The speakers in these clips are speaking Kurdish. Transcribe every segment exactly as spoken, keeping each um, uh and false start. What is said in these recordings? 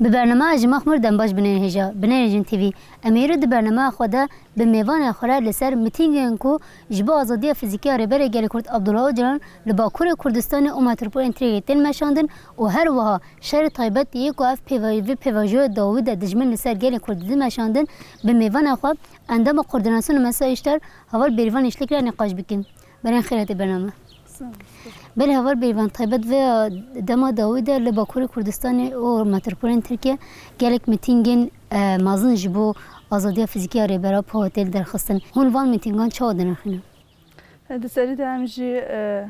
Bi bernameya Ji Maxmûr dem baş binêrin hêja, binêrin Jin T V. Em êro di bernameya xwe de bi mêvanê xwe re li ser mitîngên ku ji bo azadiya fîzîkî ya Rêberê Gelê Kurd Abdullah Ocalan li Bakurê Kurdistanê û metropolên Tirkiyeyê tên meşandin û her wiha şerê taybet yê ku ev pêva-, vê pêvajoya dawî de dijmin li ser gelê Kurd didin meşandin, bi mêvanê xwe endama Koordînasyona Mesela Îşler Heval Bêrîvan Îşlek re nîqaş bikin. Berên xêr hatî bername. Sağ ol. Belê Heval Bêrîvan, taybet vê dema dawî de li Bakurê Kurdistanê û metropolên Tirkiye gelek mitîngên, e, mezin ji bo azadiya fîzîkî ya Rêber Apo hatiye lidarxistin. Hûn van mitîngan çawa dinirxînin? Di serî de em jî, e,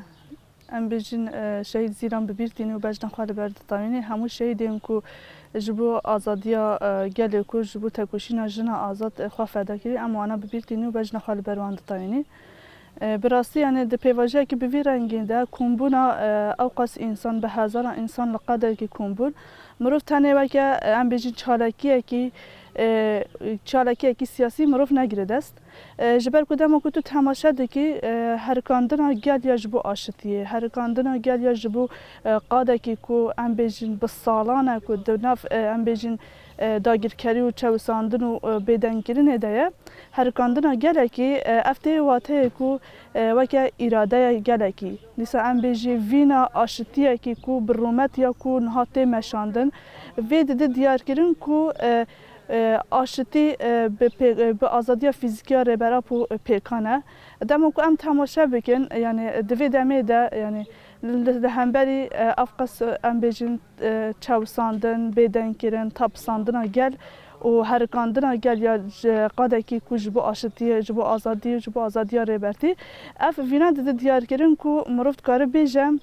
em bêjin, e, şehîd Zîlan bi bîr tînin û bejna xwe li ber ditewînin. Hemû şehîdên ku ji bo azadiya, e, gelê Kurd, ji bo tekoşîna jina azad, e, xwe feda kirî, em wana bi bîr tînin û bejna xwe li ber wan ditewînin. E, bi rastî, yani, di pêvajoyekî bi vî rengî de kombûna, e, ewqas însan, bi hezaran însan li qadekî kombûn, mirov tenê weke, e, em bêjin çalakiyekî, e, çalakiyekî siyasî mirov negire dest. E, ji ber ku dema ku tu temaşe dikî, e, herikandina gel ya ji bo aşitiyê, herikandina gel ya ji bo, e, qadekî ku em bêjin bi salan e ku di nav, e, em bêjin, e, dagirkerî û çewisandin û, e, bêdengkirinê de ye. Herikandina gelekî, e, ev tê wateyê ku, e, weke îradeya gelekî. Dîsa em bêjî vîna aşitiyekî ku bi rûmet ya ku niha tê meşandin, vê dide diyarkirin ku, e, e, aşitî, e, bi pê-, e, bi azadiya fîzîkî ya Rêber Apo, e, pêkan e. Dema ku em temaşe bikin, yani di vê demê de, yani li, li hemberî, e, ev qas, e, em bêjin, e, çewisandin, bêdengkirin, tepisandina gel û herikandina gel ya ji qadekî ku ji bo aşitiyê, ji bo azadiyê, ji bo azadiya Rêbertî, ev vîna dide diyarkirin ku mirov dikare bêje,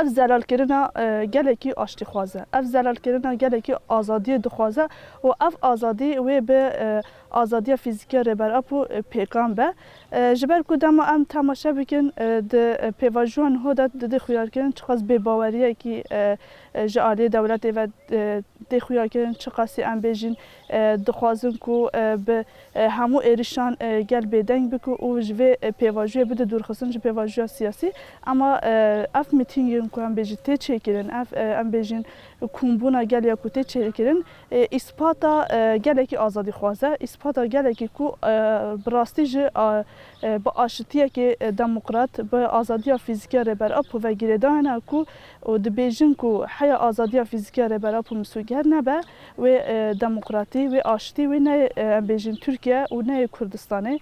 ev zelalkirina, e, gelekî aştîxwaz e. Ev zelalkirina gelekî azadiyê dixwaze û ev azadî wê bi, e, azadiya fîzîkî ya Rêber Apo, e, pêkan be. E, ji ber ku dema em temaşe bikin, e, di, e, pêvajoya niho de dide xuyarkirin çiqas bêbaweriyekî, e, e, ji aliyê dewletê ve, e, tê xuyarkirin, çiqasî em bêjin, e, dixwazin ku, e, bi, e, hemû êrişan, e, gel bêdeng bike û ji vê, e, pêvajoyê bide dûrxistin ji pêvajoya siyasî. Ema, e, ev mîtîngên ku em bêjin tê çêkirin, ev, e, em bêjin kombûna gel ya ku tê çêkirin, e, îspata, e, gelekî azadîxwaz e, îspata gelekî ku, e, bi rastî jî, e, e, bi aşitiyekê, e, demokrat, bi azadiya fîzîkî ya Rêber Apo ve girêdayene ku û dibêjin ku heya azadiya fîzîkî ya Rêber Apo misûger nebe, wê, e, demokratî, wê aştî, wê neyê, e, em bêjin Tirkiye û neyê Kurdistanê.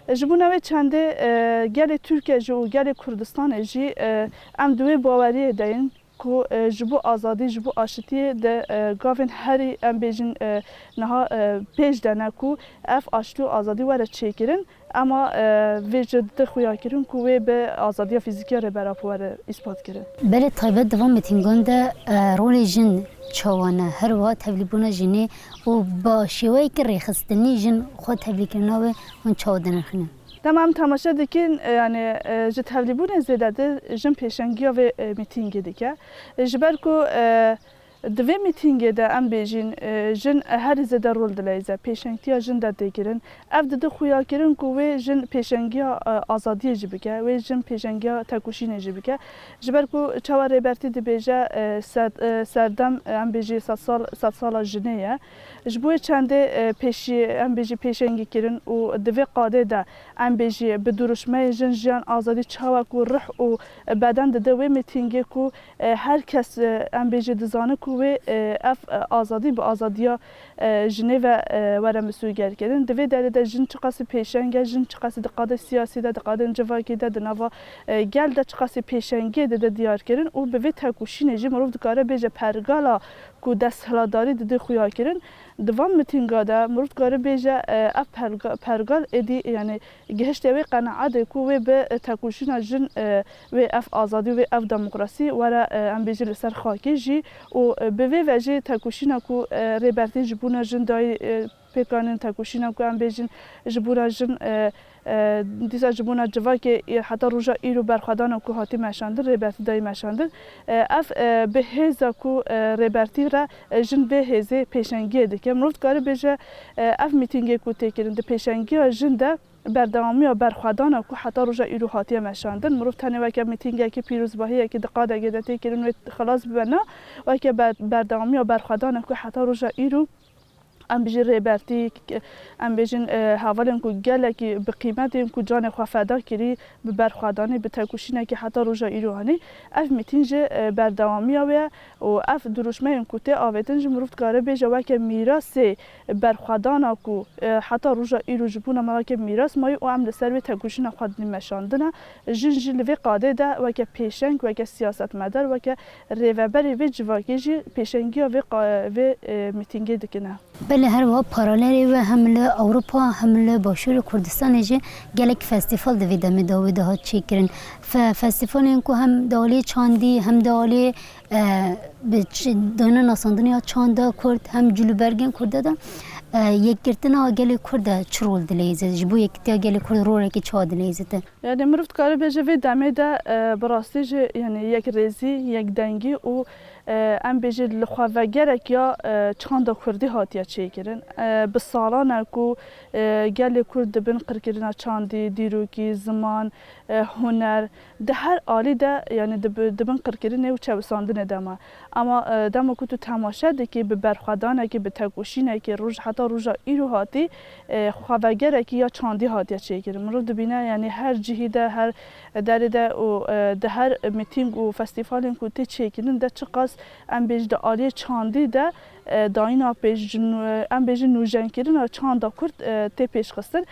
E, ji bo newê çendê, e, gelê Tirkiye jî û gelê Kurdistanê jî, e, em di wê baweriyê de yin ku, e, ji bo azadî, ji bo aşitiyê de, e, gavên herî, em bêjin, e, niha, e, pêş de ne ku ev aştî û azadî were çêkirin. Ema, e, vê jî dide xuyakirin ku wê bi azadiya fîzîkî ya Rêber Apo were îspat kirin. Belê taybet di van mîtîngan de, e, rolê jin çawa ne? Her wiha tevlîbûna jinê û bi şêweyekî rêxistinî jin xwe tevlîkirina wê hûn çawa dinirxînin? Dema em temaşe dikin, e, yani, e, ji tevlîbûnê zêdetir jin pêşengiya vê, e, mîtîngê dike. E, ji ber ku, e, Di vê mîtîngê de em bêjin, e, jin herî zêde rol dileyze, pêşengtiya jin de tê kirin. Ev dide xuyakirin ku wê jin pêşengiya, e, azadiyê jî bike, wê jin pêşengiya tekoşînê jî bike. Ji ber ku çawa Rêbertî dibêje, e, ser-, e, serdem, e, em bêjî sedsal-, sedsala jinê ye. Ji bo wê çendê, e, pêşî, em bêjî pêşengî kirin û di vê qadê de em bêjî bi duruşmeyê jin, jiyan, azadî çawa ku ruh û beden dide wê mîtîngê ku E, her kes, e, em bêjî dizane ku wê, e, ev, e, azadî bi azadiya, e, jinê ve, e, were misûgerkirin. Di vê derê de jin çiqasî pêşeng e, jin çiqasî di qadê siyasî de, di qadên civakî de, di nava, e, gel de çiqasî pêşengiyê dide diyarkirin û bi vê tekoşînê jî mirov dikare bêje pergala ku desthilatdarî didê xuya kirin. Di van mitînga de mirov dikare bêje, e, ev perga-, pergal êdî, yanî gihişte wê qenaetê ku wê bi tekoşîna jin, e, wê ev azadî, wê ev demokrasî were, e, em bêjin li ser xakê jî û, e, bi vê ve jî tekoşîna ku, e, Rêbertî ji bona jin dayî, e, pêkanîn, tekoşîna ku em bêjin ji bona jin, e, e, dîsa ji bona civakê, e, heta roja îro berxwedana ku hatî meşandin, Rêbertî dayî meşandin. E, ev, e, bi hêza ku, e, Rêbertî re, e, jin vê hêzê pêşengiyê dike. Mirov dikare bêje, e, ev mîtîngê ku tê kirin di pêşengiya jin de berdewamiya berxwedana ku heta roja îro hatiye meşandin. Mirov tenê weke mîtîngekî pîrozbahiyekî di qadekê de tê kirin wê xilas bibe, na, weke ber-, berdewamiya berxwedana ku heta roja îro em bijî Rêbertî, em bêjin, e, hevalên ku gelekî bi qîmet ên ku canê xwe feda kirî, bi berxwedanê, bi tekoşînekî heta roja îro hanî. Ev mîtîng jî, e, berdewamiya wê ye û ev dirûşmeyên ku tê avêtin jî mirov dikare bêje weke mîrasê berxwedana ku, e, heta roja îro ji bona me weke mîras mayî û em li ser wê tekoşîna xwe dinî meşandine. Jin jî li vê qadê de weke pêşeng, weke siyasetmedar, weke rêveberê vê civakê jî pêşengiya vê qa-, vê, e, mîtîngê dikine. Belê, her wiha paralelê wê hem li Ewropa hem li Başûrê Kurdistanê jî gelek festîval di vê demê de wê dihat çêkirin. Fe-, festîvalên ku hem di aliyê çandî hem di aliyê, e, bi ç-, dayîna nasandina ya çanda Kurd hem cilûbergên Kurda de, e, yekgirtina gelê Kurd de çi rol dileyîze? Ji bo yekîtiya gelê Kurd rolekî çawa dileyîzite? Yanî mirov dikare bêje vê demê de, e, bi rastî jî, yanî yekrêzî, yekdengî û, e, em bêjin li xwe vegerek ya, e, çanda kurdî hatiye çêkirin. E, bi salan e ku, e, gelê Kurd di bin qirkirina çandî, dîrokî, ziman, e, huner, di her alî de, yanî di bi-, di bin qirkirinê û çewisandinê de ma. Ama, e, dema ku tu temaşe dikî bi berxwedanekî, bi tekoşînekî, roj, heta roja îro hatî, e, xwevegerekî ya çandî hatiye çêkirin. Mirov dibîne, yanî her cihî de, her derê de û, e, di her mîtîng û festîvalên ku tê çêkirin de çiqas em bêjin di aliyê çandî de, e, dayîna pêş, ji nû-, em bêjin nûjenkirina çanda Kurd, e, tê pêşxistin.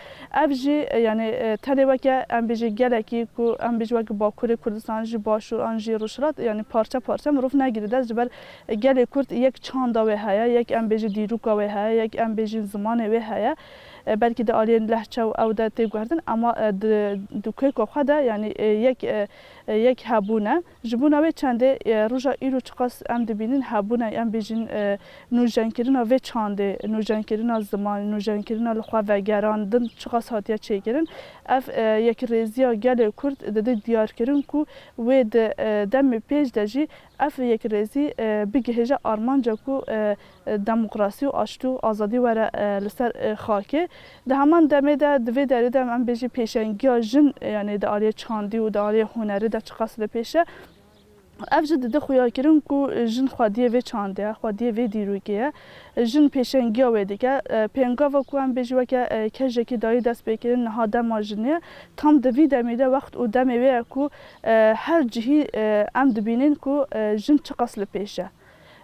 Ev jî, e, yanî, e, tenê weke em bêjin gelekî ku em bêjin weke Bakurê Kurdistan jî Başûr an jî Rojhilat, yanî parçe parçe mirov negire dest, ji ber gelê Kurd yek çanda wê heye, yek em bêjin dîroka wê heye, yek em bêjin zimanê wê heye. E, belkî di aliyên lehçe û ew de tê guhertin, ama, e, di, di kêka xwe de, yanî, e, yek, e, e, yek hebûn e. Ji bona wê çendê, e, roja îro çiqas em dibînin hebûn e, em bêjin, e, nûjenkirina vê çandê, nûjenkirina ziman, nûjenkirina li xwe vegerandin çiqas hatiye çêkirin. Ev, e, yekrêziya gelê Kurd dide diyarkirin ku wê di, e, demê pêş de jî ev yekrêzî, e, bigihêje armanca ku, e, e, demokrasî û aştî û azadî were, e, li ser, e, xakê. Di heman demê de, di vê derê de em bêjî pêşengiya jin, e, yanî di aliyê çandî û di aliyê hunerê de çiqas li pêş e. Ev jî dide xuyakirin ku jin xwediyê vê çandê ye, xwediyê vê dîrokê ye. Jin pêşengiya wê dike. E, pêngava ku em bêjî weke, e, kejekî dayî dest pê kirin, niha dema jinê ye. Tam di vî demê de wext û demê wê ye ku, e, her cihî, e, em dibînin ku, e, jin çiqas li pêş e.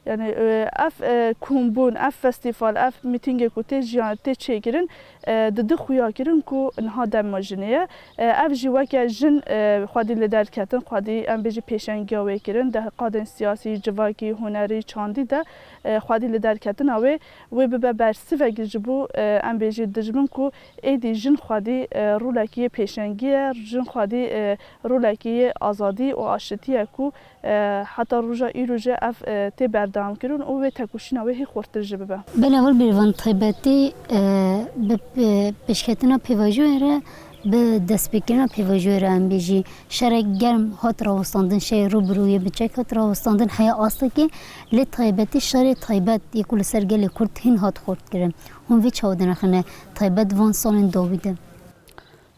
Yanî, e, ev, e, kombûn, ev festîval, ev mîtîngê ku tê jiyan, tê çêkirin, e, dide xuyakirin ku niha dema jinê ye. E, ev jî weke jin, e, xwedî li derketin, xwedî em bêjî pêşengiya wê kirin, di qadên siyasî, civakî, hunerî, çandî de, e, xwedî li derketina wê, wê bibe bersivek ji bo, e, em bêjî dijmin ku êdî jin xwedî, e, rolekî yê pêşengî ye, jin xwedî, e, rolekî yê azadî û aşitî ye ku, e, heta roja îro jî ev, e, tê berdewamkirin û wê tekoşîna wê hê xurtir jî bibe. Belê, heval Bêrvan, taybetî, e, bi, bi pêşketina pêvajoyê re, bi destpêkirina pêvajoyê re em bêjî, şerek germ hat rawestandin, şerê rûbirûyê bi çek hat rawestandin, heya astekê, lê taybetî şerê taybet yê ku li ser gelê Kurd hîn hat xurtkirin. Hûn vê çawa dinaxine taybet van salên dawî de?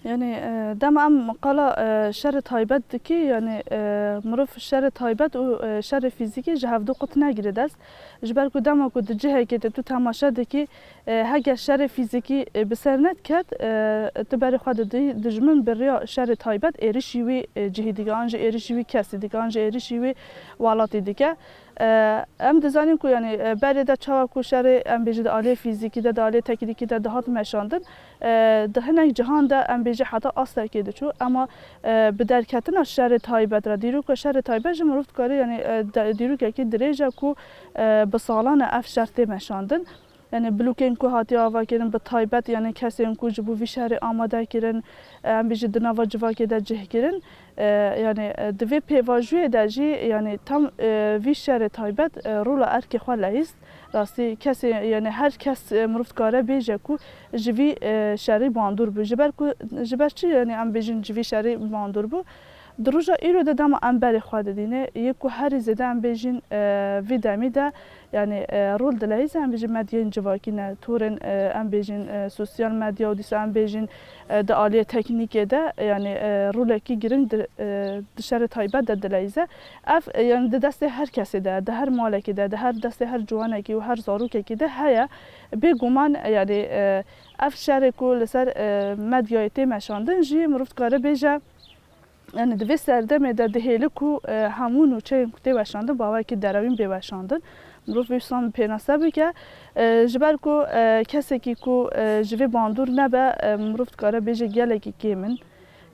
Yanî, e, dema em qala, e, şerê taybet dikî, yanî, e, mirov şerê taybet û, e, şerê fîzîkî ji hevdu qut negire dest. Ji ber ku dema ku di cihekê de tu temaşe dikî, e, heger şerê fîzîkî, e, bi ser nediket, e, tu berê xwe didî dijmin bi riya şerê taybet êrişî wî, e, cihî dike, an jî êrişî wî kesî dike, an jî êrişî wî welatî dike. E, em dizanin ku, yanî, e, berê de çawa ku şerê, em bêjin, di aliyê fîzîkî de, di aliyê teknîkî de dihat meşandin, e, di hinek cihan de, em bêjin, heta astekê diçû. Ema, e, bi derketina şerê taybet re, dîroka şerê taybet jî mirov dikare, yanî, e, de-, dîrokekî dirêj e ku, e, bi salan e ev şer tê meşandin. Yanî bilûkên ku hatiye avakirin, bi taybet, yanî kesên ku ji bo vî şerê amade kirin, em bêjin di nava civakê de cih kirin. E, yanî, e, di vê pêvajoyê de jî, yanî tam, e, vî şerê taybet, e, rola erkê xwe leyîst. Rastî kesê, yanî her kes, e, mirov dikare bêje ku ji vî, e, şerî bandor bû. Ji ber ku, ji ber çi, yanî em bêjin ji vî şerî bandor bû? Di roja îro de dema em berê xwe didîne, yê ku herî zêde em bêjin, e, vî demî de, yanî, e, rol dileyîze, em bêjin medyayên civakî ne, torên, e, em bêjin, e, sosyal medya û dîsa em bêjin, e, di aliyê teknîkê de, yanî, e, rolekî giring di, e, di şerê taybet de dileyîze. Ev, e, yanî di destê her kesê de, di her malekê de, di her destê her ciwanekî û her zarokekî de heye. Bêguman, e, yanî, e, ev şerê ku li ser, e, medyayê tê meşandin jî mirov dikare bêje, yanî di vê serdemê de dihêli ku, e, hemû nûçeyên ku tê weşandin bi awayekî derewîn bê weşandin. Mirov wî wisa pênase bike. E, ji ber ku, e, kesekî ku, e, ji vê bandor nebe, e, mirov dikare bêje gelekî kêm in.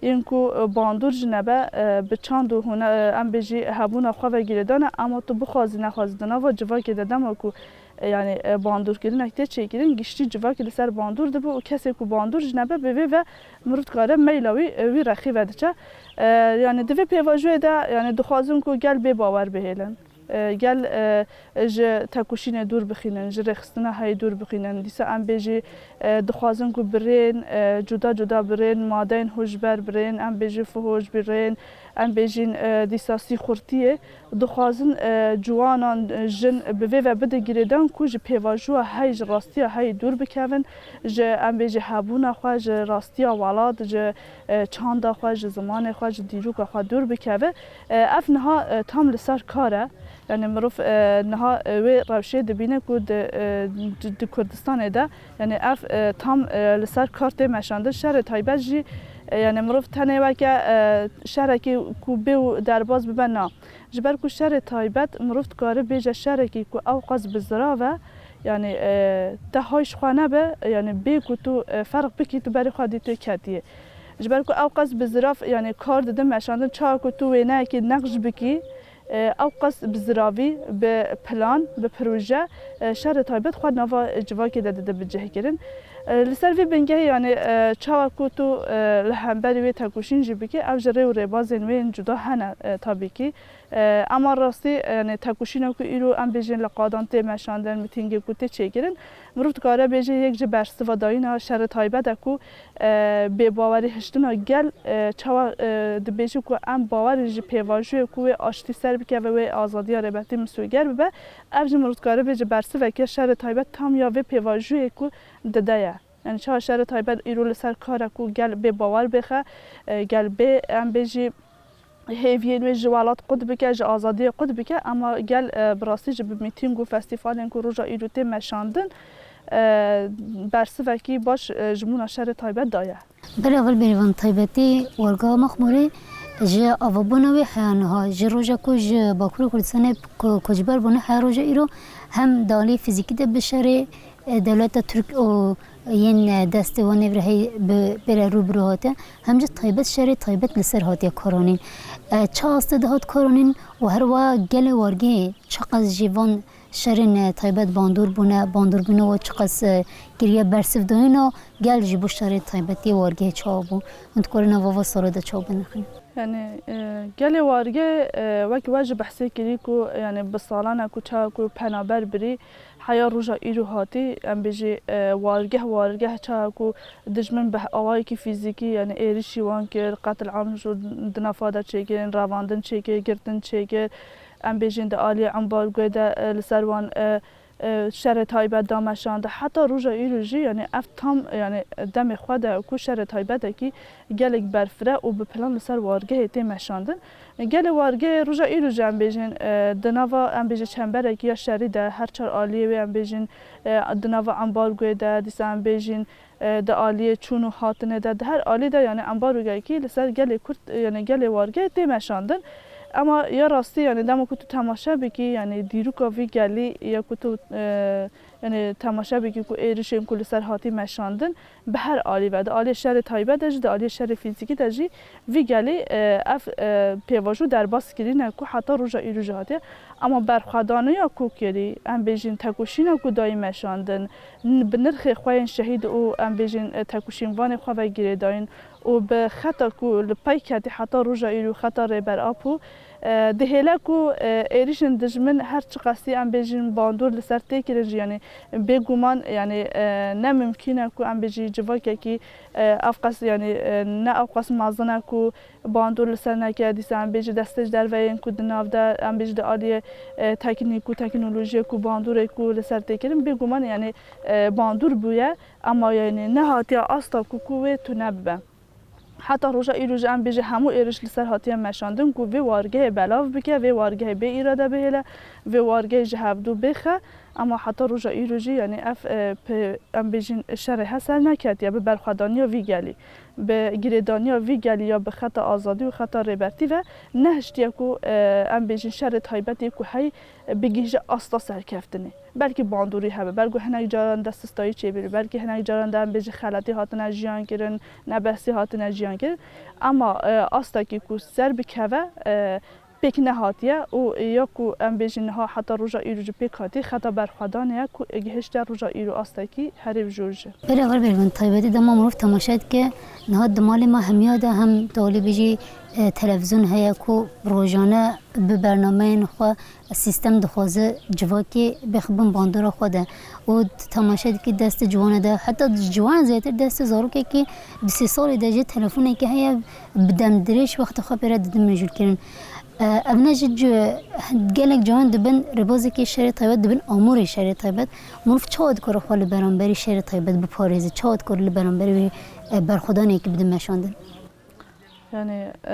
Yên ku, e, bandor jî nebe, e, bi çand û hune-, e, em bêjî hebûna xwe ve girêdane, ema tu bixwazî nexwazî di nava civakê de dema ku, e, yanî, e, bandorkirinek tê çêkirin, giştî civakê li ser bandor dibe û kesê ku bandor jî nebe bi vê ve mirov dikare meyla wî, e, wî rexî ve diçe. E, yanî di vê pêvajoyê de, yanî dixwazin ku gel bê bawer bihêlin. E, gel, e, ji tekoşînê dûr bixînin, ji rêxistina heyî dûr bixînin. Dîsa em bêjî, e, dixwazin ku birên, e, cuda cuda birên, madeyên hojber birên, em bêjî fihoj birên, em bêjîn, e, dîsa sîxurtiyê. Dixwazin, e, ciwanan, e, jin bi vê ve bide girêdan ku ji pêvajoya heyî, ji rastiya heyî dûr bikevin, ji, em bêjî, hebûna xwe, ji rastiya welat, ji, e, çanda xwe, ji zimanê xwe, ji dîroka xwe dûr bikeve. E, ev niha, e, tam li ser kar e. Yanî mirov, e, niha, e, wê rewşê dibîne ku di, e, di, di Kurdistanê de, yanî ev, e, tam, e, li ser kar tê meşandin. Şerê taybet jî, e, yanî mirov tenê weke, e, şerekî ku bê û derbas bibe na. Ji ber ku şerê taybet mirov dikare bêje şerekî ku ew qas bi zirav e, yanî, e, te hay ji xwe nebe, yanî bê ku tu, e, ferq bikî, tu berê xwe dî tê ketiye. Ji ber ku ew qas bi zirav, yanî kar dide meşandin, çawa ku tu wêneyekî neqş bikî, e, ew qas bi ziravî, bi plan, bi proje, e, şerê taybet xwe nava civakê de dide bicihkirin. E, li ser vê bingehê, yanî, e, çawa ku tu, e, li hemberî wê tekoşîn jî bikî, ev ji rê û rêbazên wê yên cuda hene, e, tabî kî. E, ema rastî, e, yanî tekoşîna ku îro em bêjin li qadan tê meşandin, mitîngê ku tê çêkirin, mirov dikare bêje yek ji bersiva dayîna şerê taybet e ku, e, bêbawerî hiştina gel, e, çawa, e, dibêje ku em bawerî ji pêvajoyê ku wê aştî ser bikeve, wê azadiya rêbertî misoger bibe, ev jî mirov dikare bêje bersiveke şerê taybet tam ya vê pêvajoyê ku dide ye. Yanî çawa şerê taybet îro li ser kar e ku gel bê bawer bêxe, e, gel bê, em bêjî, hêviyên wê ji welat qut bike, ji azadiyê qut bike, ema gel, e, bi rastî jî bi mîtîng û festîvalên ku roja îro tê meşandin, e, bersivekî baş, e, ji mûna şerê taybet daye. Belê, Heval Bêrîvan, taybetî wargeha Mexmûrê ji avabûna wê heya niha, ji roja ku ji Bakurê Kurdistanê ko-, koçber bûne heya roja îro, hem di aliyê fîzîkî de bi şerê, e, dewleta Tirk û yên, e, destê wan ê vir heyî bi pêre rû bi rû hate, hem jî taybet şerê taybet li ser hatiye karanîn. E, çi astê dihat karanîn û herwiha gelê wargehê çiqas jî van şerên, e, taybet bandor bûne, bandor bûne û çiqas, e, kiriye bersivdayîna gel jî bo şerê taybetiyê wargehê çawa bû? Hûn dikarin nava va sala de çawa binirxîn? Yanî, e, gelê wargehê, e, wek we jî behsê kirî ku, yanî, bi salan e ku çawa ku penaber birî, heya roja îro hatî, em bêjî, e, wargeh, wargeh çawa ku dijmin bi awayekî fîzîkî, yanî êrişî wan kir, qetil am ji di nafa de çêkirin, revandin çêkir, girtin çêkir, em bêjin di aliyê ambargoyê de, e, li ser wan, e, e, şerê taybet dameşand. Heta roja îro jî, yanî ev tam, yanî demê xwe de ku şerê taybetekî gelek berfireh û bi plan li ser wargehê tê meşandin. Gelê wargehê roja îro jî em bêjin, e, di nava, em bêjin, çemberekî ya şerî de, her çar aliyê wê em bêjin, e, di nava ambargoyê de, dîsa em bêjin, e, di aliyê çûn û hatinê de, di her alî de, yanî ambargoyekî li ser gelê Kurd, e, yanî gelê wargehê tê meşandin. Ema ya rastî, yanî dema ku tu temaşe bikî, yanî dîroka vî gelî ya ku tu, e, yanî temaşe bikî ku êrişên ku li ser hatî meşandin, bi her alî ve, di aliyê şerê taybet de jî, di aliyê şerê fîzîkî de jî vî gelî, e, ev, e, pêvajo derbas kirîne ku heta roja îro jî hatiye. Ema berxwedaniya ku kirî, em bêjin tekoşîna ku dayî meşandin, n-, bi nirxê xwe yên şehîd û em bêjin, e, tekoşînvanê xwe ve girêdayîn, û bi xeta ku li pey ketî heta roja îro, xeta Rêber Apo, e, dihêle ku, e, êrişên dijmin her çiqasî em bêjin bandor li ser tê kirin jî, yanî bêguman, yanî, e, ne mimkîn e ku em bêjî civakekî, e, ev qas, yanî, e, ne ew qas mezin e ku bandor li ser neke, dîsa em bêjî destê ji derve yên ku di nav de, em bêjî di aliyê, e, teknîk û teknolojiyê ku bandorê ku li ser tê kirin, bêguman, yanî, e, bandor bûye. Ema yanî nehatiye asta ku, ku wê tune bibe. Heta roja îro jî em bêjî hemû êriş li ser hatiye meşandin ku vê wargehê belav bike, vê wargehê bê îrade bihêle, vê wargehê ji hevdû bêxe. Ema heta roja îro jî, yanî ev, e, pe-, em bêjin şerê he ser neketiye bi berxwedaniya vî gelî, bi girêdaniya vî gelî ya bi xeta azadî û xeta rêbertî ve nehiştiye ku, e, em bêjin şerê taybetê ku hey bigihîje asta serkeftinê. Belkî bandorî hebe, belkî hinek caran destistayî çêbî, belkî hinek caran de em bêjin xeletî hatine jiyan kirin, nebehsî hatine jiyan kirin. Ema, e, astekî ku ser bikeve, e, pêk nehatiye û ya ku em bêjin niha heta roja îro jî pêk hatiye, xeta berxwedanê ye ku gihişte roja îro astekî herî jor jî. Belê, wer bêrî bin, taybetî dema mirov temaşe dike, niha di malê me hemiya de hem talîbî jî, e, televîzyon heye ku rojane bi bernameyên xwe sîstem dixwaze civakê bêxe bin bandora xwe de û temaşe dikî destê ciwanê de, heta ciwan zêdetir destê zarokekî di sê salê de jî telefonekî heye, bi dem dirêj wexta xwe pê re didin mijûlkirin. E, ev ne jî ci-, gelek caran dibin rêbazekî şerê taybet, dibin amûrê şerê taybet. Mirov çawa dikare xwe li beramberî şerê taybet biparêze? Çawa dikare li beramberî wî, e, berxwedanekî bide meşandin? Yanî, e,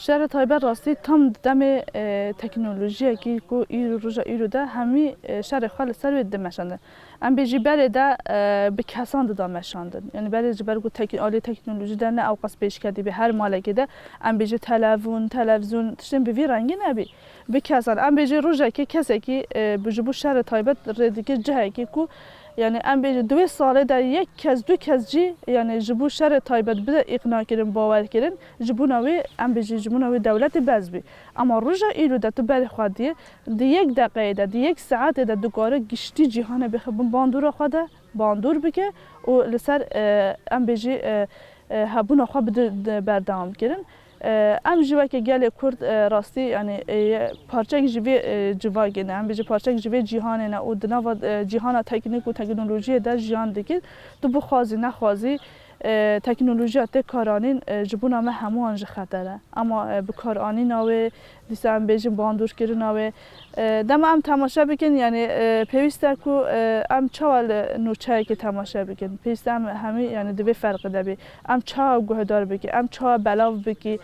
şerê taybet rastî tam di demê, e, teknolojiyekî ku îro, roja îro de hemî, e, şerê xwe li ser wê dide meşandin. Em bêjî berê de, e, bi kesan dida meşandin. Yanî berê ji ber ku tek-, aliyê teknolojî de ne ew qas pêşketî bî, her malekê de em bêjî telefon, televîzyon, tiştên bi vî rengî nebî. Bi kesan, em bêjî rojekê kesekî, e, bi, ji bo şerê taybet rê dike cihekî ku, yanî em bêjî di wê salê de yek kes, du kes jî, yanî ji bo şerê taybet bide îqna kirin, bawer kirin, ji bona wê, em bêjî ji bona wê dewletê bes bî. Ema roja îro de tu berê xwe diyê, di yek deqeyê de, di yek saetê de dikare giştî cîhanê bixe bin bandora xwe de, bandor bike û li ser, e, em bêjî, e, e, hebûna xwe bide, de berdewam kirin. E, em jî weke gelê Kurd, e, rastî, yanî, e, parçek ji vê, e, civakê ne, em bêjî parçek ji vê cîhanê ne û di nava, e, cîhana teknîk û teknolojiyê de jiyan dikin. Tu bixwazî, nexwazî, e, teknolojiya tê karanîn, e, ji bona me hemûyan ji xeter e. Ema, e, bikaranîna wê, dîsa em bêjin bandorkirina wê. E, dema em temaşe bikin, yanî, e, pêwîst e ku, e, em çawa li nûçeyekê temaşe bikin? Pêwîst e em hemî, yanî, di vê ferqê de bî. Em çawa guhdar bikî? Em çawa belav bikî?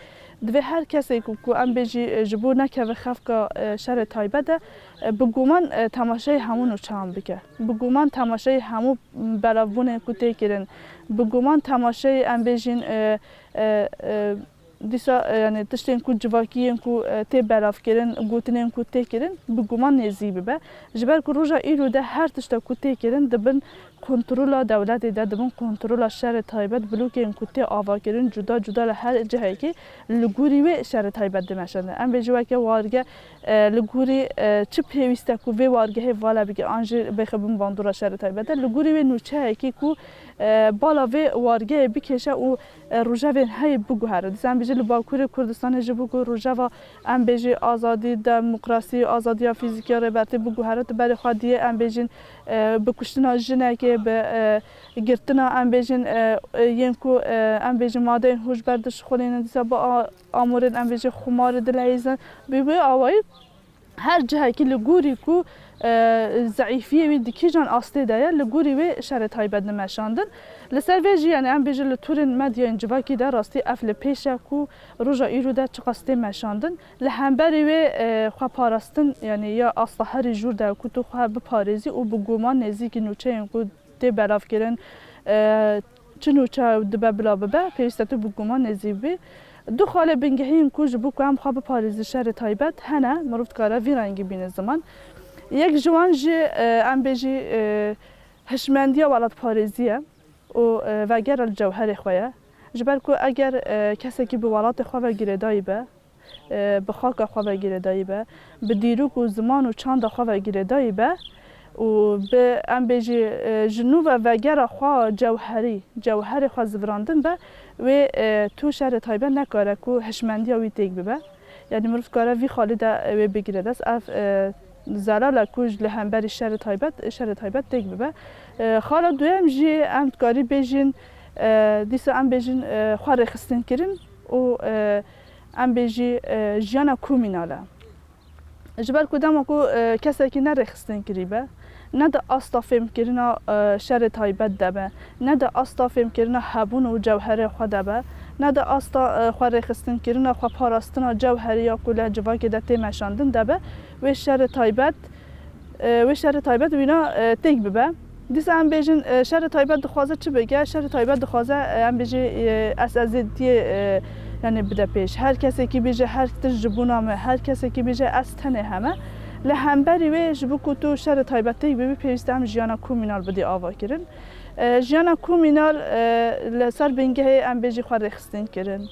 Divê her kesê ku, ku em bêjî, e, ji bo nekeve xefka, e, şerê taybet de, e, bi guman, e, temaşeyê hemû nûçeyan bike. Bi guman temaşeyê hemû belavbûnên ku tê kirin. Bi guman temaşeyê em bêjin, e, e, e, dîsa, e, yanî tiştên ku civakî yên ku, e, tê belavkirin, gotinên ku tê kirin, bi guman nêzî bibe. Ji ber ku roja îro de her tişta ku tê kirin, di bin kontrola dewletê de, di bin kontrola şerê taybet, blokên ku tê avakirin, cuda cuda li her cihekî li gorî wê şerê taybet dimeşandin. Em bêjî weke warge, e, li gorî, e, çi pêwîst e ku vê wargehê vala bike, an jî bêxe bin bandora şerê taybet e, li gorî wê nûçeyekî ku, e, bala vê wargehê bikêşe û, e, rojevên heyî biguhere. Dîsa em bêjî li Bakurê Kurdistanê ji bo ku rojeva, em bêjî, azadî, demokrasî, azadiya fîzîkî ya Rêbertî biguhere, tu berê xwe diyê, em bêjin, e, bi kuştina jinekê, bi, e, girtina, em bêjin, e, e, yên ku, e, em bêjin madeyên hûşber dişixulînin, dîsa bi a-, amûrên, em bêjin, xumarê dileyîzin. Bi wê awayî her cihekî li gorî ku, e, zeîfiyê wî di kîjan astê de ye, li gorî wê şerê taybet dimeşandin. Li ser vê jî, yanî em bêjin li torên medyayên civakî de rastî ev li pêş e ku roja îro de çiqas tê meşandin. Li hemberî wê, e, xweparastin, yanî ya asta herî jûr de ku tu xwe biparêzî û bi guman nêzîkî nûçeyên ku tê belavkirin, e, çi nûçe dibe bila bibe, pêwîst e tu bi guman nêzî bibî. Du xalê bingehîn ku ji bo ku em xwe biparêzin şerê taybet hene, mirov dikare vî rengî bîne ziman. Yek ji wan jî, e, em bêjî, e, hişmendiya welatparêzî ye û, e, vegera li cewherê xwe ye. Ji ber ku eger, e, kesekî bi welatê xwe ve girêdayî be, e, bi xaka xwe ve girêdayî be, bi dîrok û ziman û çanda xwe ve girêdayî be û bi, em bêjî, e, ji nû ve vegera xwe cewherî, cewherê xwe zivirandin be, wê, e, tu şerê taybet nekare ku hişmendiya wî têk bibe. Yanî mirov dikare vî xalî de wê bigire dest. Ev, e, zelal e ku ji li hemberî şerê taybet, şerê taybet têk bibe. E, xala duyem jî em dikarî bêjin, e, dîsa em bêjin, e, xwe rêxistinkirin û, e, em bêjî, e, jiyana komînal e. Ji ber ku dema ku, e, kesekî ne rêxistinkirî be, ne di asta fêmkirina, e, şerê taybet de be, ne di asta fêmkirina hebûn û cewherê xwe de be, ne di asta, e, xwe rêxistinkirina xwe parastina cewherî ya ku li civakê de tê meşandin de be, wê şerê taybet, e, wê şerê taybet wîna, e, têk bibe. Dîsa em bêjin, e, şerê taybet dixwaze çi bike? Şerê taybet dixwaze, e, em bêjî, e, ez ezêtiyê, e, yanî bide pêş. Her kesekî bêje, her tişt ji bona me, her kesekî bêje, ez tenê heme. Li hemberî wê, ji bo ku tu şerê taybet têk bibî, pêwîst e em jiyana komînal bidî ava kirin. E, jiyana komînal, e, li ser bingehê em bêjî xwe rêxistin kirin,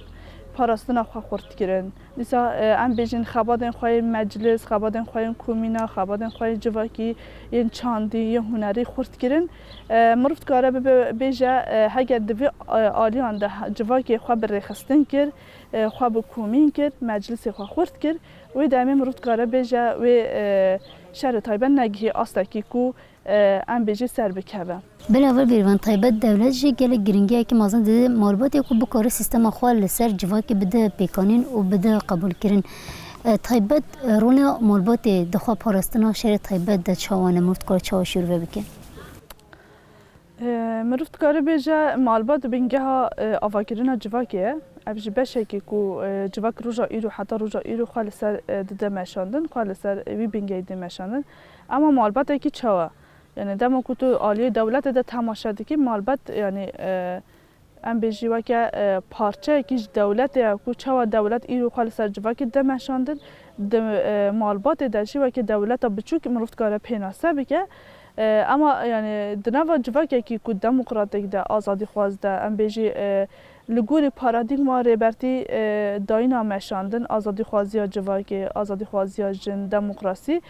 parastina xwe xurt kirin. Dîsa, e, em bêjin xebatên xwe yên meclis, xebatên xwe yên komîna, xebatên xwe yên civakî, yên çandî, yên hunerî xurt kirin. E, mirov dikare bibe, bêje, e, heger di vî, e, aliyan de he-, civakê xwe bi rêxistin kir, e, xwe bi komîn kir, meclisê xwe xurt kir, wê demê mirov dikare bêje wê, e, şerê taybet negihî astekî ku, e, em bêjî ser bikeve. Bila vir Bêrvan, taybet dewlet jî gelek giringiyekî mezin dide malbatê ku bikare sîstema xwe li ser civakê bide pêkanîn û bide qebûlkirin. E, taybet, e, rola malbatê di xwe parastina şerê taybet de çawa ne, mirov dikare çawa şîrove bike? E, mirov dikare bêje malbat bingeha, e, avakirina civakê ye. Ev jî beşekî ku, e, civak roja îro heta roja îro xwe li ser, e, dide meşandin, xwe li ser wî bingehî dê meşandin. Ema malbatekî çawa? Yani dema ku tu aliyê dewletê de temaşe dikî, malbat, yani, e, em bêjî weke, e, parçeyekî ji dewletê ye ku çawa dewlet îro xwe li ser civakê de meşandin, di, e, malbatê de jî weke dewleta biçûk mirov dikare pênase bike. E, ema yani di nava civakekî ku demokratîk de, azadîxwaz de, em bêjî, e, li gorî paradîgma Rêbertî, e, dayîna meşandin, azadîxwaziya civakê, azadîxwaziya jin, demokrasî,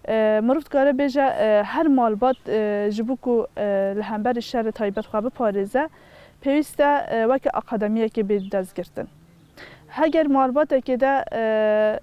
e, mirov dikare bêje, e, her malbat, e, ji bo ku, e, li hemberî şerê taybet xwe biparêze, pêwîst e, e, weke akademiyekê bê destgirtin. Heger malbatekê de, e,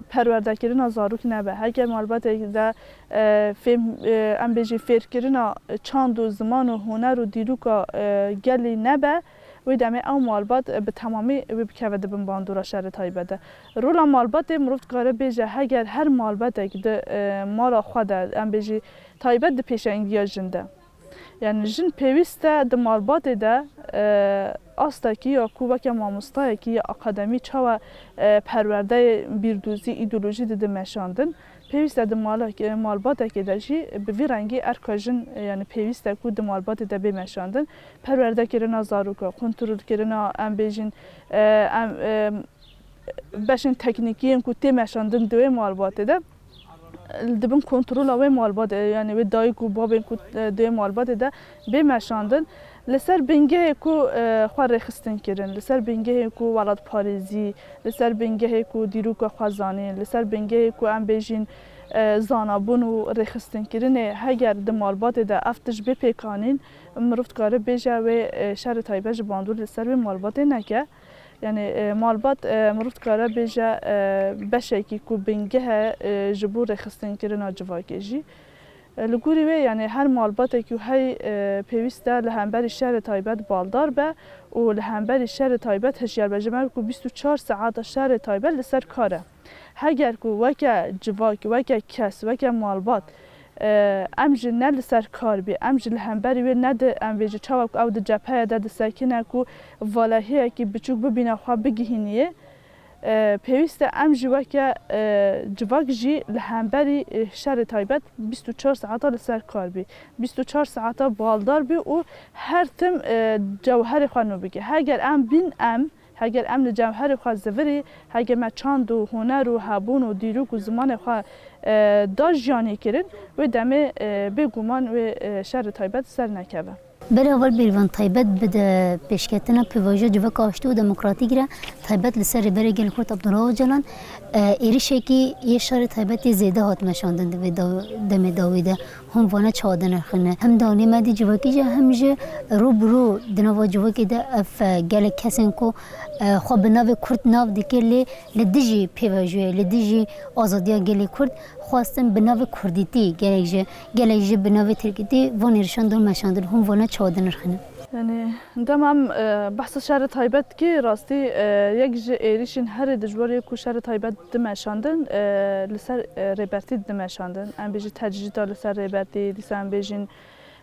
perwerdekirina zarok nebe, heger malbatekê de, e, fêm, e, em bêjî fêrkirina çand û ziman û huner û dîroka, e, gelî nebe, wê demê ew malbat, e, bi temamî wê bikeve di bin bandora şerê taybet de. Rola malbatê mirov dikare bêje, heger her malbatek di, e, mala xwe de, em bêjî taybet di pêşengiya jin de. Yani jin pêwîst e di malbatê de, e, astekî ya ku weke mamostayekî ya akademî çawa, e, perwerdeyê bîrdozî, îdeolojî dide meşandin. Pêwîst e di malek-, e, malbatekê de jî bi vî rengî erka jin, e, yani pêwîst e ku di malbatê de bê meşandin. Perwerdekirina zaroka, kontrolkirina, em bêjin, e, em, e, beşên teknîkî yên ku tê meşandin di wê malbatê de, di bin kontrola wê malbatê, yani wê dayik û babên ku, e, di wê malbatê de bê meşandin, li ser bingehê ku, e, xwe rêxistin kirin, li ser bingehê ku welatparêzî, li ser bingehê ku dîroka xwezanî, li ser bingehê ku em bêjin, e, zanabûn û rêxistinkirinê, heger di malbatê de ev tişt bê pêkanîn, mirov dikare bêje wê, e, şerê taybet ji bandor li ser wê malbatê neke. Yani, e, malbat, e, mirov dikare bêje, e, beşekî ku bingeh e, e, ji bo rêxistinkirina civakê jî. E, li gorî wê, yani her malbatekî hey, e, pêwîst e li hemberî şerê taybet baldar be û li hemberî şerê taybet hişyar be. Ji ber ku bîst û çar saeta şerê taybet li ser kar e. Heger ku weke civak, weke kes, weke malbat, e, em jî ne li ser kar bî, em jî li hemberî wê ne di, em bêjî çawa ku ew di cepheye de disekine ku valehiyekî biçûk bibîne xwe bigihîniyê, e, pêwîst e em jî weke, e, civak jî li hemberî, e, şerê taybet bîst û çar saeta li ser kar bî, bîst û çar saeta baldar bî û her tim, e, cewherê xwe nû bike. Heger em bîn em, Heger em li cewherê xwe zivirî, heger me çand û huner û hebûn û dîrok û zimanê xwe, e, da jiyanê kirin, wê demê, e, bêguman wê, e, şerê taybet ser nekeve. Berê heval Bêrvan, taybet bi de pêşketina pêvajoya civaka aştî û demokratîk re, taybet li ser Rêberê Gelê Kurd Abdullah Ocalan, e, êrişekî yê şerê taybet yê zêde hat meşandin di vê daw-, demê dawî de. Hûn vana çawa dinirxine? Hem di aliyê me dî civakî jî hem jî rû bi rû di nava civakê de ev, e, gelek kesên ku, e, xwe bi navê Kurd nav dike lê li dijî pêvajoyê, li dijî azadiya gelê Kurd xwestin bi navê Kurdîtî, gelek jî, gelek jî bi navê Tirkîtî van êrişan dan meşandin. Hûn vana çawa dinirxine? Yanî, dema em, e, behsa şerê taybet dikî, rastî, e, yek ji êrişên herî dijwar yê ku şerê taybet dimeşandin, e, li ser, e, Rêbertî dimeşandin. Em bêjin tecrîda li ser Rêbertî, dîsa em bêjin,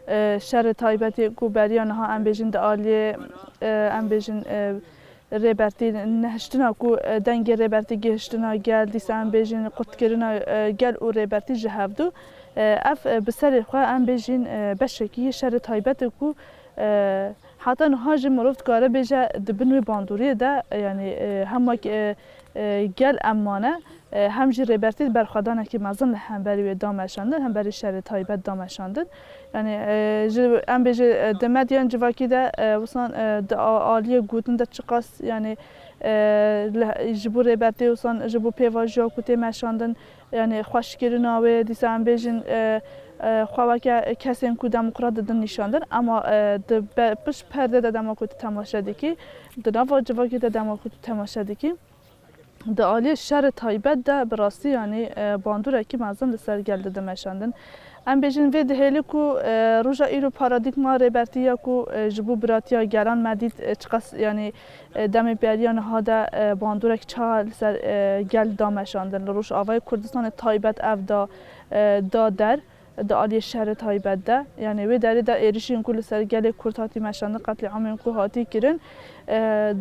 e, şerê taybetê ku beriya niha em bêjin di aliyê, e, em bêjin, e, Rêbertî nehiştina ku, e, dengê Rêbertî gihiştina gel, dîsa em bêjin qutkirina, e, gel û Rêbertî ji hevdu. E, ev, e, bi serê xwe em bêjin, e, beşekî yê şerê taybet e ku, e, heta niha jî mirov dikare bêje di bin wê bandoriyê de, e, yanî, e, hem wek, e, e, gel em mane, e, hem jî Rêbertî berxwedanekî mezin li hemberî wê da meşandin, hemberî şerê taybet da meşandin. Yanî, e, ji, em bêjin, e, di medyan civakî de, e, wisan, e, di a-, aliyê gotin de çiqas, yanî, e, li, ji bo Rêbertî wisan, ji bo pêvajoya ku tê meşandin, yanî xweşkirina wê, dîsa em bêjin, e, e, xwe weke kesên ku demokrat didin nîşandin. Ema, e, di be-, pişt perde de dema ku tu temaşe dikî, di nava civakê de dema ku tu temaşe dikî, di aliyê şerê taybet de bi rastî, yanî, e, bandûrekî mezin li ser gel dide meşandin. Em bêjin vê dihêlî ku, e, roja îro paradîgma Rêbertî ya ku, e, ji bo biratiya gelan me dît, e, çiqas, yanî, e, demê beriya niha de, e, bandorek çawa li ser, e, gel da meşandin. Li Rojavayê Kurdistanê taybet ev da, e, da der di aliyê şerê taybet de. Yanî wê derê de êrişên ku li ser gelê Kurd hatî meşandin, qetlîamên ku hatî kirin, e,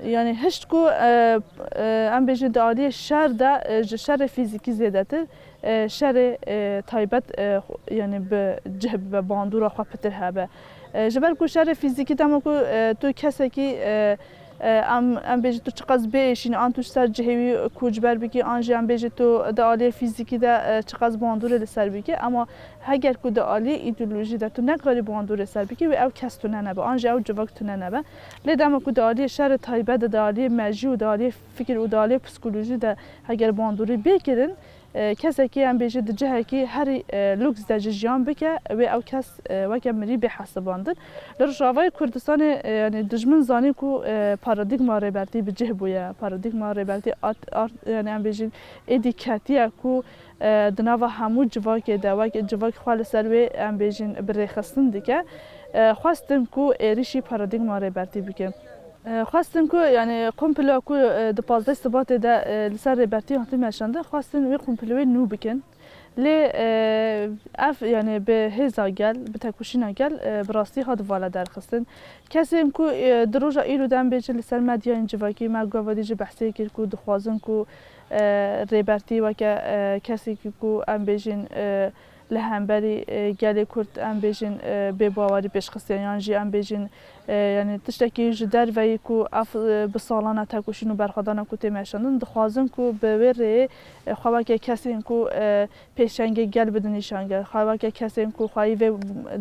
yanî hişt ku, e, e, em bêjin di aliyê şer de, e, ji şerê fîzîkî zêdetir, e, şerê, e, taybet, e, xwe-, yanî bi cih bibe, bandora xwe pitir hebe. E, ji ber ku şerê fîzîkî dema ku, e, tu kesekî, e, E, em, em bêjin tu çiqas biêşînî, an tu ji ser cihê wî koçber bikî, an jî em bêjin tu di aliyê fîzîkî de, e, çiqas bandorê li ser bikî, ema heger ku di aliyê îdeolojî de tu nekarî bandorê ser bikî, wê ew kes tune nebe, an jî ew civak tune nebe. Lê dema ku di aliyê şerê taybet de, di aliyê mejî û di aliyê fikir û di aliyê psîkolojî de heger bandorî bê kirin, E, kesekî, em bêjin, di cihekî herî, e, lûks de jî jiyan bike, wê ew kes, e, weke mirî bê hesibandin. Li Rojavayê Kurdistanê, e, yanî dijmin zanî ku, e, paradîgma Rêbertî bi cih bûye. Paradîgma Rêbertî at-, art-, yanî em bêjin êdî ketiye ku, e, di nava hemû civakê de, wek civak xwe li ser wê, em bêjin, bi rêxistin dike. E, xwestin ku êrişî paradîgma Rêbertî bikin. E, xwestin ku, yanî, komplo ku, e, di pazdeh Sibatê de, e, li ser Rêbertî hatî meşandin, xwestin wê komployê nû bikin. Lê, e, ev, yanî, bi hêza gel, bi tekoşîna gel, e, bi rastî hat vala derxistin. Kesên ku, e, di roja îro de em bêjin li ser medyayên civakî me gavadî jî behsê kir ku dixwazin ku, e, Rêbertî weke, e, kesekî ku em bêjin, e, li hemberî, e, gelê Kurd, em bêjin, e, bêbawerî pêşxistiye, yan jî em bêjin, e, yanî tiştekî ji derveyî ku ev, e, bi salan e tekoşîn û berxwedana ku tê meşandin, dixwazin ku bi wê rêyê, e, xwe weke kesên ku, e, pêşengê gel bidin nîşan, gel, xwe weke kesên ku xweyî vê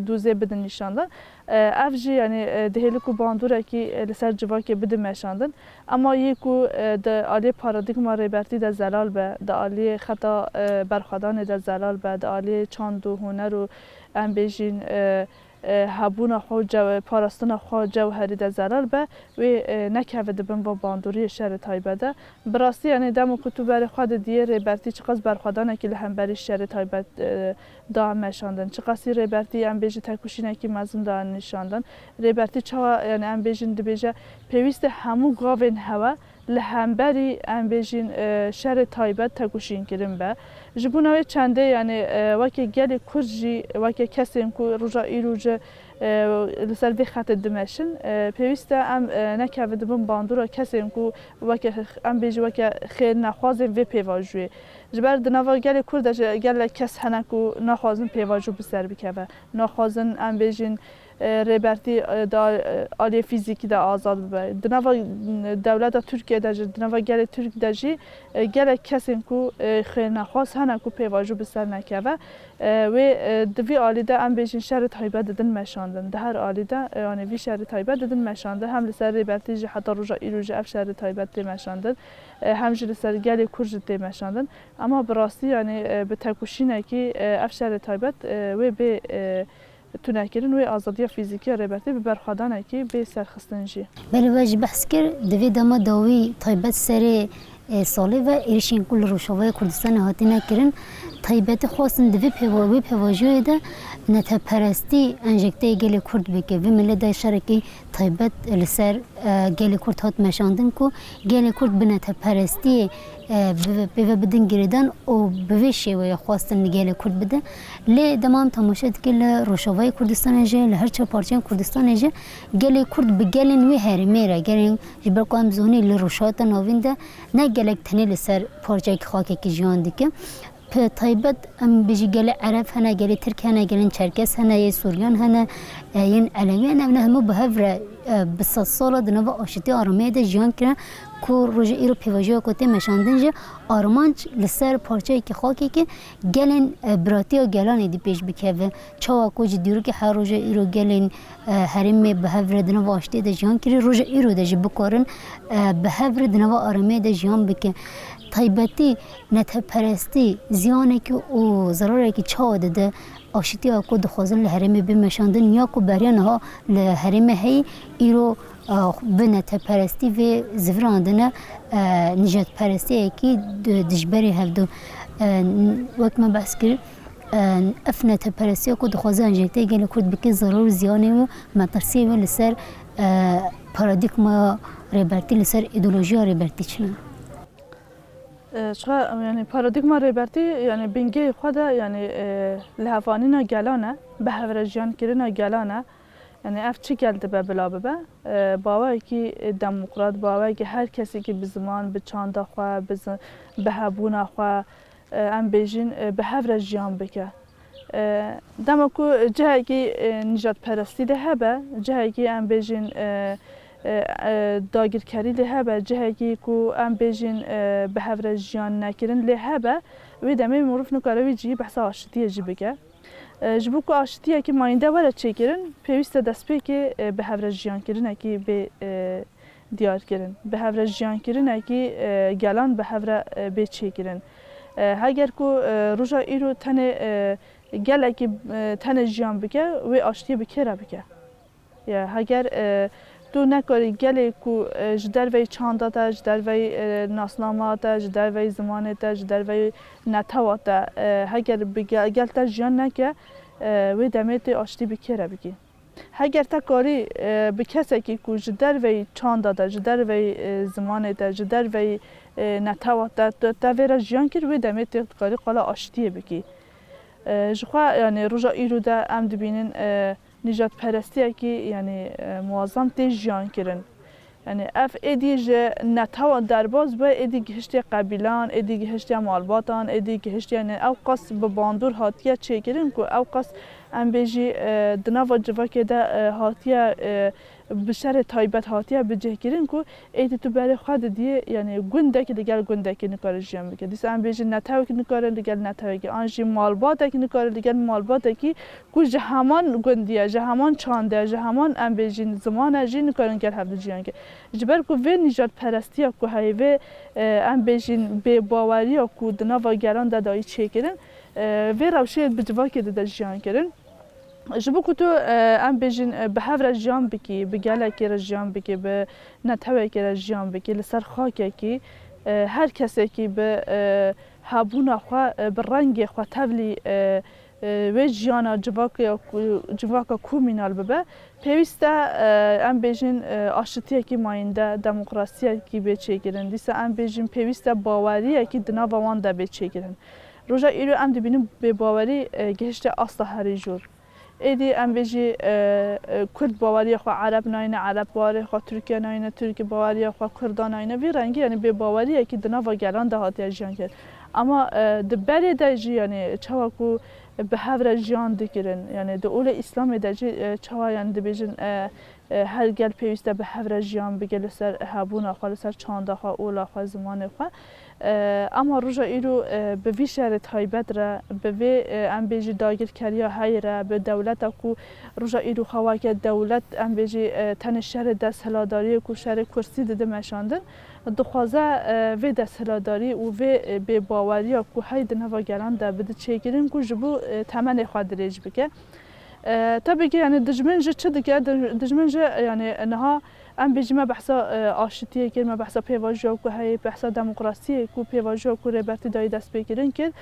dûzê bidin nîşan de. E, ev jî, yanî, e, dihêlî ku bandûrekî, e, li ser civakê bidin meşandin. Ema yê ku, e, di aliyê paradîgma Rêbertî de zelal be, di aliyê xeta, e, berxwedanê de zelal be, di aliyê çand û huner û, em bêjin, e, e, hebûna xwe û cew-, parastina xwe cewherî de zelal be, wê, e, nekeve di bin va bandoriyê şerê taybet de. Bi rastî, yanî dema ku tu berê xwe didiyê Rêbertî çiqas berxwedanekî li hemberî şerê taybet, e, da meşandin. Çiqasî Rêbertî, em bêjin, tekoşînekî mezin da nîşandin. Rêbertî çawa, yanî em bêjin, dibêje, pêwîst e hemû gavên hewe li hemberî, em bêjin, e, şerê taybet tekoşîn kirin be. Ji bona wê çendê, yanî, e, weke gelê Kurd jî, weke kesên ku roja îro jî, e, li ser vê xetê dimeşin, e, pêwîst e em, e, nekevin di bin bandora kesên ku weke, em bêjin, weke xêr nexwazên vê pêvajoyê. Ji ber di nava gelê Kurd de jî gelek kes hene ku naxwazin pêvajo bi ser bikeve. Naxwazin, em bêjin, e, rêbertî, e, da, e, aliyê fîzîkî de azad bibe. Di nava, e, dewleta Tirkiye de jî, di nava gelê Tirk de jî, e, gelek kesên ku, e, xêrnexwaz hene ku pêvajo bi ser nekeve. E, wê, e, di vî alî de em bêjin şerê taybet didin meşandin. Di her alî de, e, yanî vî şerê taybet didin meşandin. Hem li ser rêbertî jî heta roja îro jî ev şerê taybet tê meşandin. E, hem jî li ser gelê Kurd jî tê meşandin. Ema bi rastî, yanî, e, bi tekoşînekî, e, ev şerê taybet, e, wê bê, e, tunekirin, wê azadiya fîzîkî ya rêbertî bi berxwedanekî bê serxistin jî. Belê, we jî behs kir, di vê dema dawî taybet serê, e, salê ve êrişên ku li Rojavayê Kurdistanê hatine kirin, taybetî xwestin di vê pêva-, wê pêvajoyê de neteperestî enjekteyê gelê Kurd bike. Vê milê de şerekî taybet li ser, e, gelê Kurd hat meşandin ku gelê Kurd bi neteperestiyê, e, bi, pê ve bidin girêdan û bi vê şêweyê xwestin li gelê Kurd bide. Lê dema em temaşe dike li Rojavayê Kurdistanê jî, li her çar parçeyên Kurdistanê jî gelê Kurd bi gelên wê herêmê re, gelên ji ber ku em zonî li Rojhilata Navîn de ne gelek tenê li ser parçeyekî xakekî jiyan dike. Bi taybet em bêjî gelê Ereb hene, gelê Tirk hene, gelên Çerkes hene, yê Suryan hene, e, yên Elewî hene, ev ne hemû bi hev re, e, bi sedsala di nava aşitî aramiyê de jiyan kirin ku roja îro pêvajoya ku tê meşandin jî armanc li ser parçeyekî xakekê gelên, e, biratiya gelan êdî pêş bikeve. Çawa ku ji dîrokê her roja îro gelên, e, herêmê bi hev re di nava aştiyê de jiyan kirî, roja îro de jî bikarin, e, bi hev re di nava aramiyê de jiyan bike. Taybetî neteperestî ziyanekî û zerarekî çawa dide aşitiya ku dixwazin li herêmê bê meşandin ya ku beriya niha li herêmê heyî, îro, e, bi neteperestî vê zivirandine, e, nijadperestiyekî di-, dijberê hevdu. E, wek me behs kir, e, ev neteperestiya ku dixwaze enjekteyê gelê Kurd bike, zerar û ziyanê wê, metirsiyê wê li ser, e, paradîgmaya rêbertî, li ser îdeolojiya rêbertî çi ne? E, ji xwe, yanî paradîgma rêbertî, yanî bingehê xwe de, yanî, e, lihevhanîna gelan e, bi hev re jiyan kirina gelan e. Yanî ev çi gel dibe bila bibe? E, baweyekî demokrat, baweyekî her kesekî bi ziman, bi çanda xwe, bi zi-, bi hebûna xwe, e, em bêjin, e, bi hev re jiyan bike. E, dema ku cihekî, e, nijadperestî lê hebe, cihekî em bêjin, e, e, e, dagirkerî lê hebe, cihekî ku em bêjin, e, bi hev re jiyan nekirin lê hebe, wê demê mirov nikare wî cihî behsa aşitiyê jî bike. E, ji bo ku aşitiyekî mayînde were çêkirin, pêwîst e destpêkê, e, bi hev re jiyankirinekî bê, e, diyar kirin. Bi hev re jiyankirinekî, e, gelan bi hev re, e, bê çêkirin. E, heger ku, e, roja îro tenê, e, gelekî, e, tenê jiyan bike, wê aştiyê bi kê re bike? Ya, heger, e, tu nekarî gelê ku, e, ji derveyî çanda te, ji derveyî, e, nasnama te, ji derveyî zimanê te, ji derveyî netewa te, e, heger bi ge-, gel te jiyan neke, e, wê demê tê aştî bi kê re bikî? Heger te karî, e, bi kesekî ku ji derveyî çanda te, ji derveyî, e, zimanê te, ji derveyî, e, netewa te, te, te vê re jiyan kir, wê demê tê dikarî qala aştiyê bikî. E, ji xwe, yanî roja îro de em dibînin, e, nijadperestiyekî, yanî, e, muazzam tê jiyan kirin. Yanî ev êdî ji netewa derbas bûye, êdî gihiştiye qebîlan, êdî gihiştiye malbatan, êdî gihiştiye, yanî ew qas bi bandor hatiye çêkirin ku ew qas em bêjî, e, di nava civakê de, e, hatiye, e, bi şerê taybet hatiye bicihkirin ku êdî tu berê xwe didiyê, yanî gundekî li gel gundekî nikare jiyan bike. Dîsa em bêjin netewekî nikare li gel netewekî, an jî malbatekî nikare li gel malbatekî ku ji heman gundî ye, ji heman çand e, ji heman, em bêjin, ziman e jî nikarin gel hevdu jiyan ke. Ji ber ku vê nijadperestiya ku heye, vê, e, em bêjin, bêbaweriya ku di nava gelan de dayî çêkirin, e, vê rewşê bi civakê dide jiyan kirin. Ji bo ku tu, e, em bêjin, e, bi hev re jiyan bikî, bi gelekê re jiyan bikî, bi netewekê re jiyan bikî, li ser xakekî, e, her kesekî bi, e, hebûna xwe, e, bi rengê xwe tevlî, e, e, wê jiyana civakê ku, civaka komînal bibe, pêwîst e, e, em bêjin, e, aşitiyekî mayînde, demokrasiyekî bê çêkirin. Dîsa em bêjin pêwîst e baweriyekî di nava wan de bê çêkirin. Roja îro em dibînin bêbawerî, e, gihişte asta herî jor. Êdî em bêjî, e, e, Kurd baweriya xwe Ereb nayne, Ereb baweriya xwe Tirkiye nayne, Tirk baweriya xwe Kurdan nayne. Vî rengî, yanî bêbaweriyekî di nava gelan de hatiye jiyan kirin. Ama, e, di berê de jî, yanî çawa ku, bi hev re jiyan dikirin. Yani di olê Îslamê de jî, e, çawa, yani dibêjin, e, e, her gel pêwîst e bi hev re jiyan bike li ser hebûna xwe, li ser çanda xwe, ola xwe, zimanê xwe. E, ema roja îro, e, bi vî şerê taybet re, bi vê, e, em bêjî dagirkeriya heyî re, bi dewleta ku roja îro xwe weke dewlet, em bêjî, e, tenê şerê desthiladariyê ku şerê kursî dide meşandin, dixwaze, e, vê desthiladarî û vê, e, bêbaweriya ku hey di nava gelan de bide çêkirin ku ji bo, e, temenê xwe dirêj bike. E, tabii ki, yani dijmin ji çi dike? Di-, dijmin ji, yani niha em bêjî me behsa, e, aşitiyê kir, me behsa pêvajoya ku heye, behsa demokrasiyê ku pêvajoya ku Rêbertî dayî destpêkirin kir.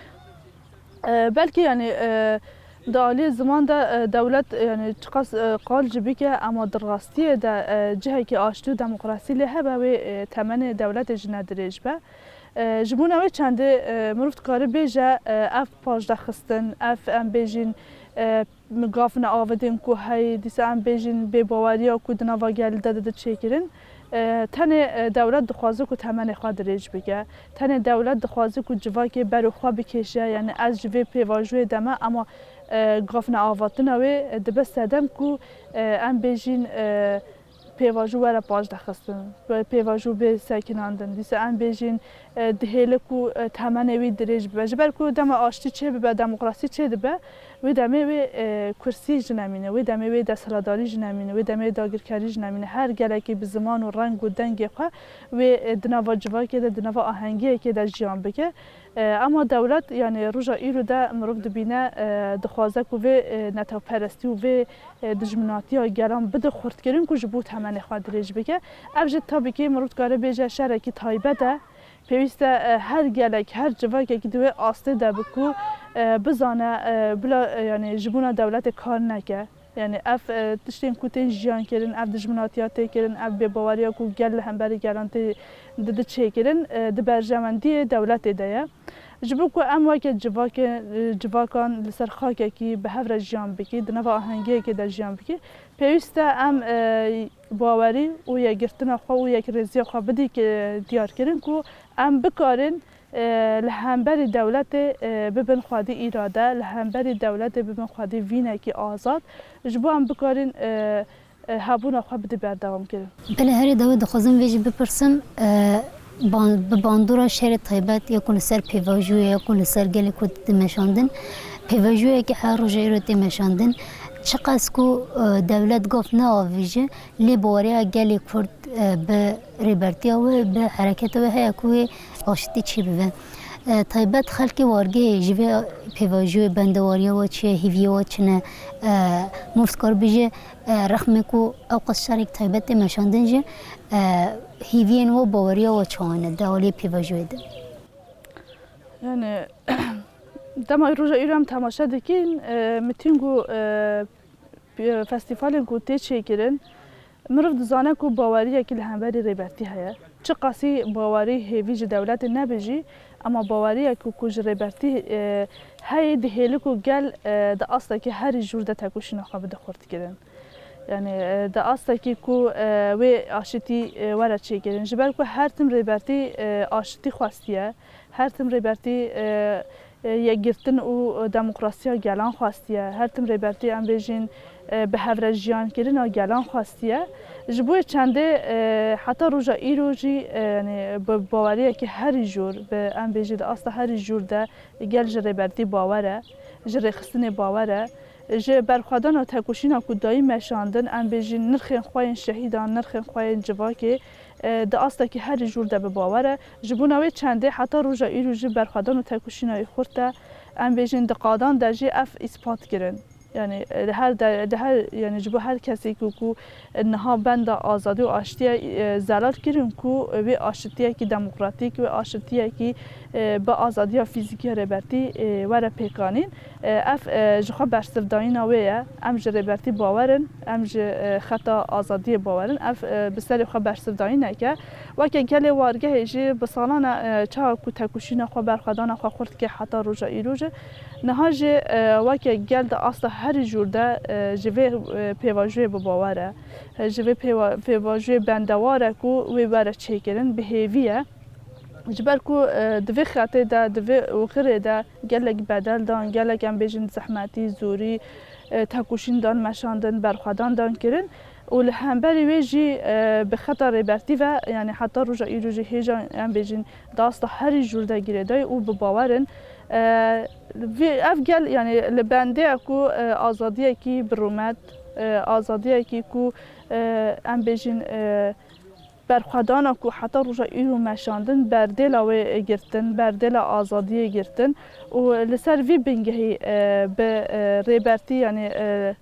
E, belkî, yani, e, di aliyê ziman de, e, dewlet, yani çiqas, e, qal jî bike, ema di rastiyê de, e, cihekî aştî û demokrasî lê hebe, wê, e, temenê dewletê jî ne dirêj be. E, ji bona wê çendê, e, mirov dikare bêje, e, ev paşdexistin, ev em bêjin, e, gavneavêtin ku heye, dîsa em bêjin bêbaweriya ku di nava gelî de dide çêkirin. E, tenê, e, dewlet dixwaze ku temenê xwe dirêj bike. Tenê dewlet dixwaze ku civakê berê xwe bikêşe, yani ez ji vê pêvajoyê de me, ema, e, gavneavatina wê, e, dibe sedem ku, e, em bêjin, e, pêvajo were paşdexistin, pêvajo bê sekinandin. Dîsa em bêjin, e, dihêle ku, e, temenê wî dirêj bibe. Ji ber ku dema aştî çê bibe, demokrasî çê dibe, wê demê wê, e, kursî jî nemîne, wê demê wê desthilatdarî jî nemîne, wê demê dagirkerî jî nemîne. Her gelekî bi ziman û reng û dengê xwe wê, e, di nava civakê de, di nava ahengiyekê de jiyan bike. E, ema dewlet, yani roja îro de mirov dibîne, e, dixwaze ku vê, e, netewperestî û vê, e, dijminatiya gelan bide xurtkirin ku ji bo temenê xwe dirêj bike. Ev jî tabii ki mirov dikare bêje şerekî taybet e. Pêwîst e, e, her gelek, her civakekî di wê astê de bi ku, e, bizane, e, bila, e, yani ji bona dewletê kar neke. Yani ev, e, tiştên ku tên jiyan kirin, ev dijminatiya tê kirin, ev bêbaweriya ku gel li hemberî gelan tê dide çêkirin, e, di berjewendiyê dewletê de ye. Ji bo ku em weke civakê, e, civakan li ser xakekî bi hev re jiyan bikî, di nava ahengiyekê de jiyan bikî, pêwîst e em, e, bawerî û yekgirtina xwe û yekrêziya xwe bidî ki diyar kirin ku em bikarin, e, li hemberî dewletê, e, bibin xwedî îrade, li hemberî dewletê bibin xwedî vînekî azad. Ji bo em bikarin, e, e, hebûna xwe bidî berdewam kirin. Belê, herî dawî dixwazim vê jî bipirsim, e, ban-, bi bandora şerê taybet ya ku li ser pêvajoyê ya ku li ser gelê Kurd tê meşandin, pêvajoyekî her roja îro tê meşandin, çiqas ku, e, dewlet gav neavêje, lê baweriya gelê Kurd, e, bi rêbertiya wê, bi hereketa wê heye ku wê aştî çêbibe. E, taybet xelkê wargehê ji vê pêvajoyê, bendewariya we çi ye, hêviyê we çi ne, e, mirov dikar bêje, e, rexmê ku ewqas şerek taybet tê meşandin jî, e, hêviyên we, baweriya we çawa ne di aliyê pêvajoyê de? Yani, dema roja îro em temaşe dikin, e, mitîng û, e, p-, festîvalên ku tê çêkirin, mirov dizane ku baweriyekî li hemberî rêbertî heye. Çiqasî bawerî hêvî ji dewletê nebe jî, ema baweriyek ku, ku ji rêbertî, e, heye, dihêle ku gel, e, di astekî herî jûr de tekoşîna xwe bide xurtkirin. Yani, e, di astekî ku, e, wê aşitî, e, were çêkirin. Ji ber ku her tim rêbertî, e, aşitî xwestiye. Her tim rêbertî, e, e, yekgirtin û demokrasiya gelan xwestiye. Her tim rêbertî, em bêjin, e, bi hev re jiyan kirina gelan xwestiye. Ji bo çendê, e, heta roja îro jî, e, yani bi baweriyekî herî jûr, bi, em bêjî di asta herî jûr de gel ji rêbertî bawer e, ji rêxistinê bawer e. Ji berxwedana tekoşîna ku dayî meşandin, em bêjin nirxên xwe yên şehîdan, nirxên xwe yên civakê, e, di astekî herî jûr de bi bawer e. Ji bona wê çendê heta roja îro jî berxwedan û tekoşîna wî xurt e. Em bêjin di qadan de jî ev îspat kirin. Yani, e, li her de, li her, yani ji bo her kesê ku, ku niha benda azadî û aştiyê, e, zelal kirin ku wê aşitiyekî demokratîk, wê aşitiyekî, e, bi azadiya fîzîkî ya rêbertî, e, were pêkanîn. E, ev, e, ji xwe bersivdayîna wê ye. Em ji rêbertî bawer in, em ji, e, xeta azadiyê bawer in. Ev, e, bi serê xwe bersivdayînek e. Weke gelê wargehê jî bi salan e, e, çawa ku tekoşîna xwe, berxwedana xwe xurt dike heta roja îro jî, niha jî, e, weke gel di asta herî jûr de, e, ji vê, e, pêvajoyê bi bawer e. E, ji vê pêva-, pêvajoyê bendewar e ku wê were çêkirin, bi hêvî ye. Ji ber ku, e, di vê xetê de, di vê oxirê de gelek bedel dan, gelek em bêjin zehmetî, zorî, e, tekoşîn dan meşandin, berxwedan dan kirin û li hemberî wê jî, e, bi xeta rêbertî ve, yanî heta roja îro jî hêja em bêjin di asta herî jûr de girêdayî û bi bawer in. E, vê, ev gel, yanî li bendê ye ku, e, azadiyekî bi rûmet, e, azadiyekî ku, e, em bêjin, e, berxwedana ku heta roja îro meşandin, berdêla wê girtin, berdêla azadiyê girtin û li ser vî bingehî, e, bi, e, rêbertî, yanî, e,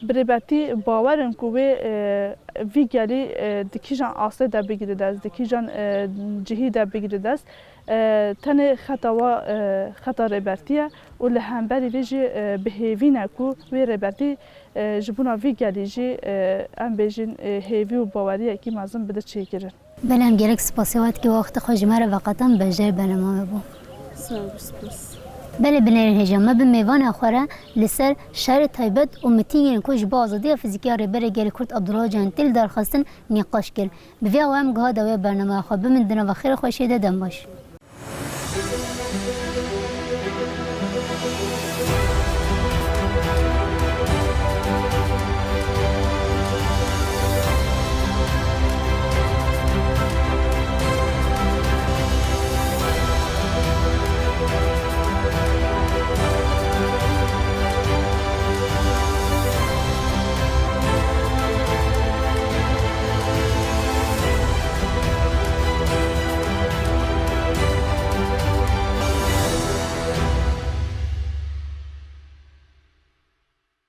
bi rêbertî bawer in ku wê, e, vî gelî, e, di kîjan astê de bigire dest, di kîjan, e, cihî de bigire dest. E, tenê xeta wa, e, xeta rêbertî ye û li hemberî vê jî, e, bi hêvî ne ku wê rêbertî, e, ji bona vî gelî jî, e, em bêjin, e, hêvî û baweriyekî mezin bide çêkirin. Belê, em gelek spasiya we dikin, wexta xwe ji me re veqetan, beşdarî bernama me bû. Sağ ol, spas. Belê, binêrin hêja me bi mêvanê xwe re li ser şerê taybet û mitîngên ku ji bo azadiya fizîkî ya Rêberê Gelê Kurd Abdullah Ocalan tê li dar xistin nîqaş kir. Bi vê awayî em giha dawiya bernameya xwe. Bimînin di nava xêr û xweşiyê de, dem baş.